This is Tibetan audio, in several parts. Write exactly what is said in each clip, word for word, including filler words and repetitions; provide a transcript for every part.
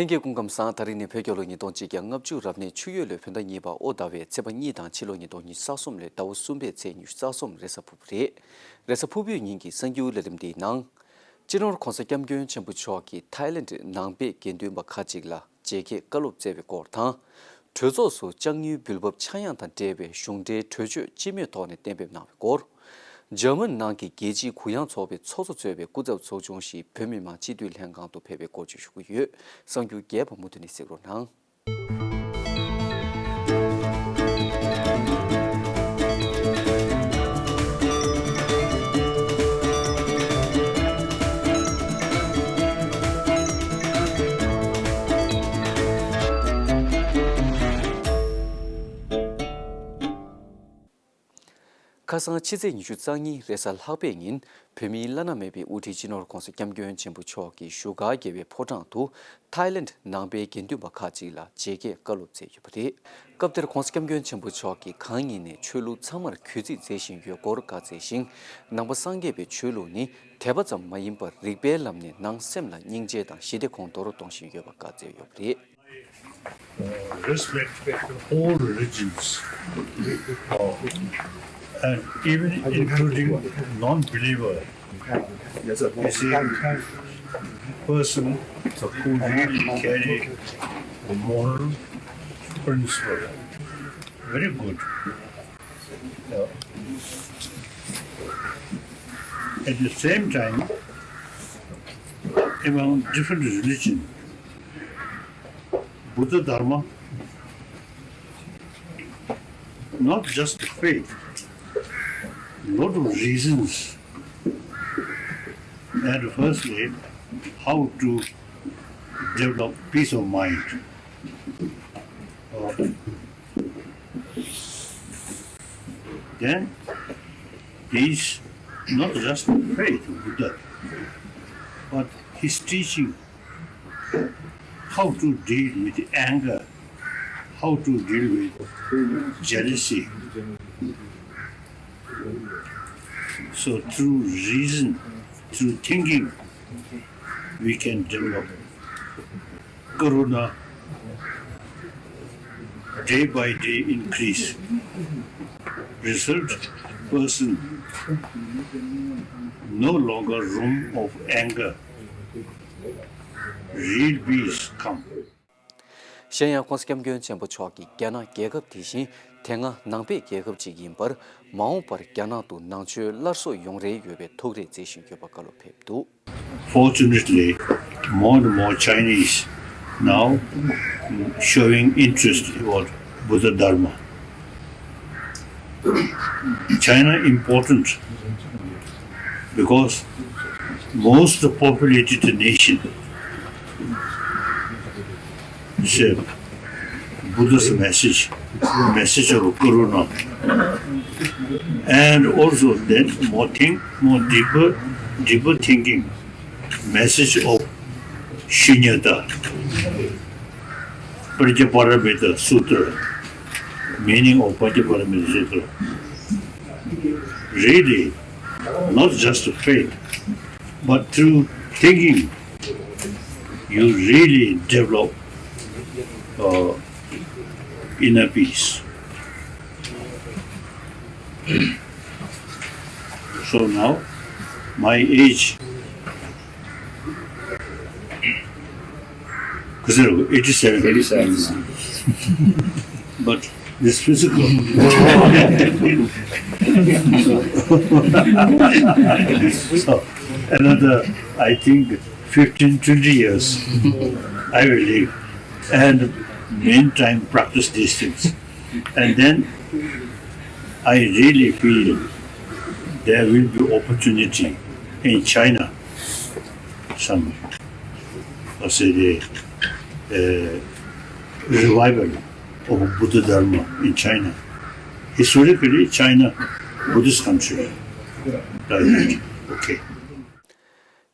ལྷན་རྒྱས་སྐུ་ཁམས་བཟང་། ད་རིང་ནི་བོད་རྒྱལ་ལོ་ཉིས་སྟོང་གཅིག་བརྒྱ་ལྔ་བཅུ་རབ་གནས་ཆུ་ཡོས་ལོའི་བོད་ཟླ་གཉིས་པ་དབོ་ཟླ་བའི་ཚེས་པ་གཉིས་དང་ཕྱི་ལོ་ཉིས་སྟོང་ཉི་ཤུ་རྩ་གསུམ་ལོའི་ཟླ་བ་གསུམ་པའི་ཚེས་ཉི་ཤུ་རྩ་གསུམ་རེས་གཟའ་ཕུར་བུ་རེད། རེས་གཟའ་ཕུར་བུའི་ཉིན་གྱི་གསར་འགྱུར་ལས་རིམ་འདིའི་ནང་། སྤྱི་ནོར་༧གོང་ས་༧སྐྱབས་མགོན་ཆེན་པོ་མཆོག་གིས་ཐའི་ལེནྜ་ནང་པའི་དགེ་འདུན་པ་ཁག་ཅིག་ལ་མཇལ་ཁའི་བཀའ་སློབ་སྩལ་བའི་སྐོར་དང་། གྲོས་ཚོགས་སུ་ལྕགས་ཉུལ་འབུལ་འབབ་ཆག་ཡང་དང་འབྲེལ་བའི་གཞུང་འབྲེལ་གྲོས་ཆོད་སྤྱི་མོས་ཐོག་ནས་གཏན་འབེབས་གནང་བའི་སྐོར། འཇར་མན་ནང་གི་རྒྱལ་སྤྱིའི་གུ་ཡངས་ཚོགས་པའི་ཚོགས་གཙོ་གཙོས་པའི་སྐུ་ཚབ་ཚོགས་ཆུང་ཞིག་བོད་མི་མང་སྤྱི་འཐུས་ལྷན་ཁང་དུ་ཕེབས་པའི་སྐོར་བཅས་ཞུ་གི་ཡོད། གསར་འགྱུར་རྒྱས་པ་མུ་མཐུད་ནས་གཟིགས་རོགས་གནང་། ཁ་སང་ཕྱི་ཚེས་ཉི་ཤུ་རྩ་གཉིས་རེས་གཟའ་ལྷག་པའི་ཉིན། བོད་མིའི་བླ་ན་མེད་པའི་དབུ་ཁྲིད་སྤྱི་ནོར་༧གོང་ས་༧སྐྱབས་མགོན་ཆེན་པོ་མཆོག་གིས་བཞུགས་སྒར་རྒྱལ་བའི་ཕོ་བྲང་དུ་ཐའི་ལེནྜ་ནང་པའི་དགེ་འདུན་པ་ཁག་ཅིག་ལ་མཇལ་ཁའི་བཀའ་སློབ་སྩལ་ཡོད་པ་རེད། སྐབས་དེར་༧གོང་ས་༧སྐྱབས་མགོན་ཆེན་པོ་མཆོག་གིས་གང་ཉིད་ནས་ཆོས་ལུགས་ཚང་མར་གུས་བརྩི་མཛད་བཞིན་ཡོད་སྐོར་བཀའ་སྩལ་ཞིང་། ནང་པ་སངས་རྒྱས་པའི་ཆོས་ལུགས་ནི་དད་པ་ཙམ་མ་ཡིན་པར་རིག་པའི་ལམ་ནས་ནང་སེམས་ལ་སྙིང་རྗེ་དང་ཞི་བདེ་གོང་མཐོར་གཏོང་བཞིན་ཡོད་པ་བཀའ་སྩལ་ཡོད་པ་རེད། Uh, respect all religions, uh, and even including non-believer. You see, person who really carry a moral principle, very good. Uh, at the same time, among different religion, Buddha Dharma, not just faith, lot of reasons. And firstly, how to develop peace of mind. Uh, then, he's not just faith Buddha, but his teaching how to deal with anger, how to deal with jealousy. So through reason, through thinking, we can develop karuna, day by day increase. Result, person no longer room of anger. Real peace come. གཞན་ཡང་༧གོང་ས་༧སྐྱབས་མགོན་ཆེན་པོ་མཆོག་གིས་རྒྱ་ནག་རྒྱལ་ཁབ་དེ་བཞིན་དེ་སྔ་ནང་པའི་རྒྱལ་ཁབ་ཅིག་ཡིན་པར། མ་འོངས་པར་རྒྱ་ནག་ཏུ་ནང་ཆོས་སླར་གསོ་ཡོང་རེ་ཡོད་པའི་ཐུགས་རེ་མཛད་བཞིན་ཡོད་པ་བཀའ་སློབ་ཕེབས་འདུག Fortunately, more and more Chinese now showing interest about Buddha Dharma. China important because most populated nation share Buddha's message, message of Karuna, and also then more think, more deeper, deeper thinking, message of Shunyata, Prajnaparamita Sutra, meaning of Prajnaparamita Sutra. Really, not just faith, but through thinking, you really develop uh, inner peace. So now, my age, eighty-seven. Eighty-seven. But this physical. So, another, I think, fifteen, twenty years, I will live. And meantime, practice these things. And then I really feel there will be opportunity in China, some, I say, the uh, revival of Buddha Dharma in China. Historically, China, Buddhist country. Right. Okay.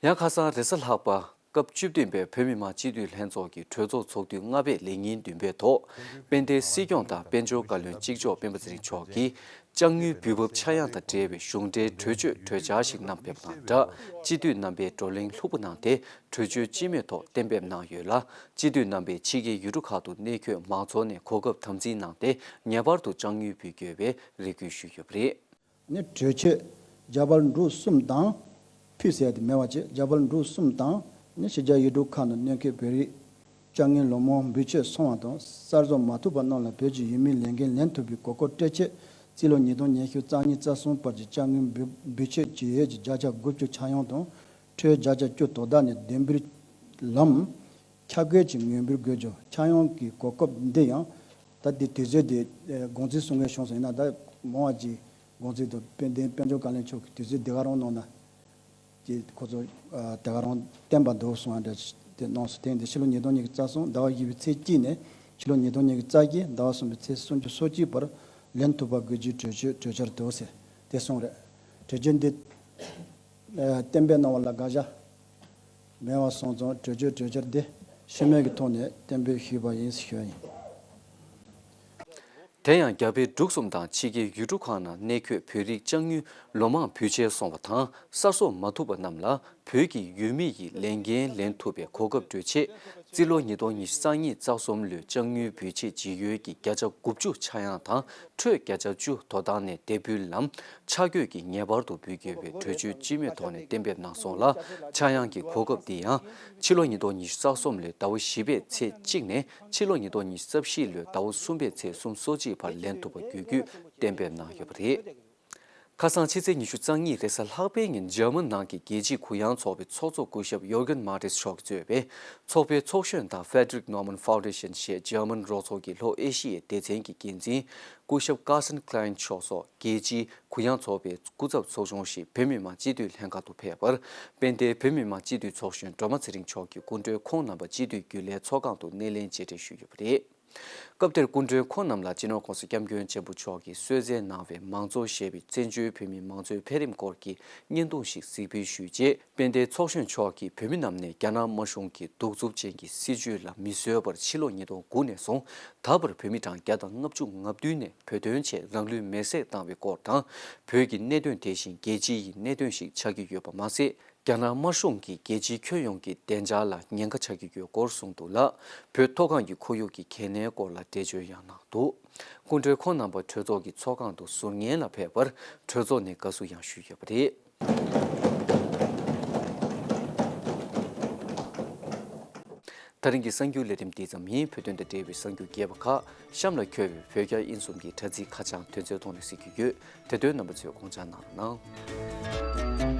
ཡང་ཁ་སང་རེས་གཟའ་ལྷག་པ། སྐབས་བཅུ་བདུན་པའི་བོད་མི་མང་སྤྱི་འཐུས་ལྷན་ཚོགས་ཀྱི་གྲོས་ཚོགས་ཚོགས་དུས་ལྔ་པའི་ལས་ཉིན་བདུན་པའི་ཐོག་དཔལ་ལྡན་སྲིད་སྐྱོང་དང་དཔལ་འབྱོར་བཀའ་བློན་གཅིག་ལྕོགས་སྤེན་པ་ཚེ་རིང་མཆོག་གིས་ཅ་དངོས་འབུལ་འབབ་ཆག་ཡང་དང་འབྲེལ་བའི་གཞུང་འབྲེལ་གྲོས་ཆོད་གྲོས་འཆར་ཞིག་བསྣམས་ཕེབས་པ་དང་སྦྲགས། སྤྱི་འཐུས་རྣམ་པས་བགྲོ་གླེང་ལྷུག་པོ་གནང་སྟེ། གྲོས་ཆོད་སྤྱི་མོས་ཐོག་གཏན་འབེབས་གནང་ཡོད་ལ། སྤྱི་འཐུས་རྣམ་པས་ཕྱི་རྒྱལ་ཡུལ་གྲུ་ཁག་ཏུ་གནས་འཁོད་མང་ཚོགས་ནས་གོ་སྐབས་དམ་འཛིན་གནང་སྟེ། ངེས་པར་དུ་ཅ་དངོས་འབུལ་དགོས་པའི་རེ་སྐུལ་ཞུས་ཡོད་པ་རེད། ནི་གྲོས་ཆོད་རྒྱ་བལ་འབྲུག་གསུམ་དང་། ཕུད་ཟེར་ཡ་དེ་མེད་པ་བྱས། རྒྱ་བལ་འབྲུག་གསུམ་དང་། ནི་ཕྱི་རྒྱལ་ཡུལ་གྲུ་ཁག་ནང་གནས་འཁོད་བོད་རིགས་ཅ་དངོས་ལོ་མང་འབུལ་ཆོད་སོང་བ་དང་གསར་བཟོ་མ་ཐུབ་པ་རྣམས་ལ་བོད་ཀྱི་ཡུལ་མིའི་ལས་འགན་ལེན་ཐུབ་པའི་གོ་སྐབས་སྤྲོད་ཆེད། རྩིས་ལོ་ཉིས་སྟོང་ཉི་ཤུ་རྩ་གཉིས་རྩ་གསུམ་བར་གྱི་ཅ་དངོས་འབུལ་འབུལ་ཆོད་ཇི་ཡོད་ཀྱི་བརྒྱ་ཆ་དགུ་བཅུ་ཆག་ཡང་དང་། ཁྲལ་བརྒྱ་ཆ་བཅུ་དོ་བདག་ནས་བདེན་འབུལ་ལམ། ཁྱབ་བཀོད་ཀྱི་ངོས་འབུལ་དགོས་རྒྱུ་ཆག་ཡང་གི་གོ་སྐབས་འདི་ཡང་། ད་འདི་དུས་ཚོད་འདི་དགོངས་ཚུལ་གསུང་མཁན་བྱུང་སོང་ཡིན་ན། ད་མང་བ་ཅིག་དགོངས་ཚུལ་དུ་དཔལ་ལྡན་དཔལ་འབྱོར་བཀའ་བློན་མཆོག་གིས་དུས་ཚོད་འདི་ག་རང་གནང་ན། ཅེས་ཁོ་ཚོ་ཨ་དེ་ག་རང་བསྟན་པ་འདུག་གསུང་བ་འདྲ་དེ་གནང་སོང་། དེ་འདི་ཕྱི་ལོ་ཉིས་སྟོང་ཉི་ཤུ་རྩ་གསུམ་ཟླ་བ་བཞི་པའི་ཚེས་གཅིག་ནས་ཕྱི་ལོ་ཉིས་སྟོང་ཉི་ཤུ་རྩ་བཞི་ཟླ་བ་གསུམ་པའི་ཚེས་སུམ་ཅུ་སོ་གཅིག་བར་ལེན་ཐུབ་པ་དགོས་རྒྱུའི་གྲོས་ཆོད་གྲོས་འཆར་འདུག་ཟེར་དེ་གསུངས་རེད། གྲོས་ཆོད་འདི་ཨ་གཏན་འབེབས་གནང་བ་ལ་དགག་བྱ་མེད་པ་སོང་ཙང་གྲོས་ཆོད་གྲོས་འཆར་འདི་ཤུལ་མའི་གི་ཐོག་ནས་གཏན་འབེབས་ཞུས་པ་ཡིན་ཞུ་བ་ཡིན། དེ་ཡང་རྒྱ་བལ་འབྲུག་གསུམ་དང་ཕྱི་རྒྱལ་ཡུལ་གྲུ་ཁག་ནང་གནས་འཁོད་བོད་རིགས་ཅ་དངོས་ལོ་མང་འབུལ་ཆད་སོང་བ་དང་གསར་བཟོ་མ་ཐུབ་པ་རྣམས་ལ་བོད་ཀྱི་ཡུལ་མི་ཡི་ལས་འགན་ལེན་ཐུབ་པའི་གོ་སྐབས་སྤྲོད་ཆེད། རྩིས་ལོ་ཉིས་སྟོང་ཉི་ཤུ་རྩ་གཉིས་རྩ་གསུམ་ལོའི་ཅ་དངོས་འབུལ་ཆད་ཇི་ཡོད་ཀྱི་བརྒྱ་ཆ་དགུ་བཅུ་ཆག་ཡང་དང་ཁྲལ་བརྒྱ་ཆ་བཅུ་དོ་བདག་ནས་བདེན་འབུལ་ལམ་ཆག་བཀོད་ཀྱིས་ངེས་པར་དུ་འབུལ་དགོས་པའི་གྲོས་ཆོད་སྤྱི་མོས་ཐོག་ནས་གཏན་འབེབས་གནང་སོང་ལ། ཆག་ཡང་གི་གོ་སྐབས་འདི་ཡང་ཕྱི་ལོ་ཉིས་སྟོང་ཉི་ཤུ་རྩ་གསུམ་ལོའི་ཟླ་བ་བཞི་པའི་ཚེས་གཅིག་ནས་ཕྱི་ལོ་ཉིས་སྟོང་ཉི་ཤུ་རྩ་བཞི་ལོའི་ཟླ་བ་གསུམ་པའི་ཚེས་སུམ་ཅུ་སོ་གཅིག་བར་ལེན་ཐུབ་པ་དགོས་རྒྱུ་གཏན་འབེབས་གནང་ཡོད་པ་རེད། ཁ་སང་ཕྱི་ཚེས་ཉི་ཤུ་རྩ་གཉིས་རེས་གཟའ་ལྷག་པའི་ཉིན་འཇར་མན་ནང་གི་རྒྱལ་སྤྱིའི་གུ་ཡངས་ཚོགས་པའི་ཚོགས་གཙོ་སྐུ་ཞབས་ཡོར་གན་མར་ཏིས་མཆོག་གིས་གཙོས་པའི་ཚོགས་པའི་ཚོགས་གཞོན་དང་Frederick Naumann Foundation ཞེས་འཇར་མན་རོགས་ཚོགས་ཀྱི་ལྷོ་ཨེ་ཤི་ཡའི་སྡེ་ཚན་གྱི་འགན་འཛིན་སྐུ་ཞབས་Carsten Klein མཆོག་སོགས་རྒྱལ་སྤྱིའི་གུ་ཡངས་ཚོགས་པའི་སྐུ་ཚབ་ཚོགས་ཆུང་ཞིག་བོད་མི་མང་སྤྱི་འཐུས་ལྷན་ཁང་དུ་ཕེབས་པར། དཔལ་ལྡན་བོད་མི་མང་སྤྱི་འཐུས་ཚོགས་གཞོན་སྒྲོལ་མ་ཚེ་རིང་མཆོག་གིས་སྐུ་མགྲོན་ཁོང་རྣམ་པ་སྤྱི་འཐུས་རྒྱུན་ལས་ཚོགས་ཁང་དུ་སྣེ་ལེན་མཇལ་འཕྲད་ཞུས་ཡོད་པ་རེད། སྐབས་དེར་སྐུ་མགྲོན་ཁོང་རྣམས་ལ་སྤྱི་ནོར་༸གོང་ས་༸སྐྱབས་མགོན་ཆེན་པོ་མཆོག་གིས་གསོལ་སྩལ་གནང་བའི་མང་གཙོ་ཞེས་པའི་བཙན་བྱོལ་བོད་མིའི་མང་གཙོའི་འཕེལ་རིམ་སྐོར་གྱི་བརྙན་ཐུང་ཞིག་གཟིགས་འབུལ་ཞུས་རྗེས། དཔལ་ལྡན་ཚོགས་གཞོན་མཆོག་གིས་བོད་མི་རྣམས་ནས་རྒྱ་ནག་དམར་གཞུང་གི་གདུག་རྩུབ་ཅན་གྱི་སྲིད་བྱུས་ལ་མི་བཟོད་པར་ཕྱི་ལོ་ཉིས་སྟོང་དགུ་ནས་བཟུང་ད་བར་བོད་མི་གྲངས་བརྒྱ་དང་ལྔ་བཅུ་ང་བདུན་ནས་བོད་དོན་ཆེད་རང་ལུས་མེར་སྲེག་བཏང་བའི་སྐོར་དང་། བོད་ཀྱི་གནད་དོན་དེ་བཞིན་རྒྱལ་སྤྱི་ཡི་གནད་དོན་ཞིག་ཆགས་ཀྱི་ཡོད་པ་མ་ཟད། རྒྱ་ནག་དམར་གཞུང་གིས་རྒྱལ་སྤྱིའི་ཁྱོན་ཡོངས་ཀྱི་བདེ་འཇགས་ལ་ཉེན་ཁ་ཆགས་ཀྱི་ཡོད་སྐོར་གསུངས་འདུག་ལ། བོད་མཐོ་སྒང་གི་ཁོར་ཡུག་གི་གལ་གནད་སྐོར་ལ་འགྲེལ་བརྗོད་ཡང་གནང་འདུག་སྐུ་མགྲོན་ཁོང་རྣམ་པ་གྲོས་ཚོགས་ཀྱི་ཚོགས་ཁང་དུ་ཟུར་ཉན་ལ་ཕེབས་པར་གྲོས་ཚོགས་ནས་དགའ་བསུ་ཡང་ཞུས་ཡོད་པ་རེད། ད་རིང་གི་གསར་འགྱུར་ལས་རིམ་འདི་ཙམ་ཡིན། བོད་དོན་དང་འབྲེལ་བའི་གསར་འགྱུར་རྒྱས་པ་ཁག་གཤམ་ལ་འཁོད་པའི་བོད་རྒྱ་དབྱིན་གསུམ་གྱི་དྲ་ཚིགས་ཁ་བྱང་དོན་ཚན་ཐོག་ནས་གཟིགས་རྒྱུ་ཡོད། དེ་དོན་རྣམ་པ་ཚོས་དགོངས་འཇགས་གནང་རོགས་གནང་།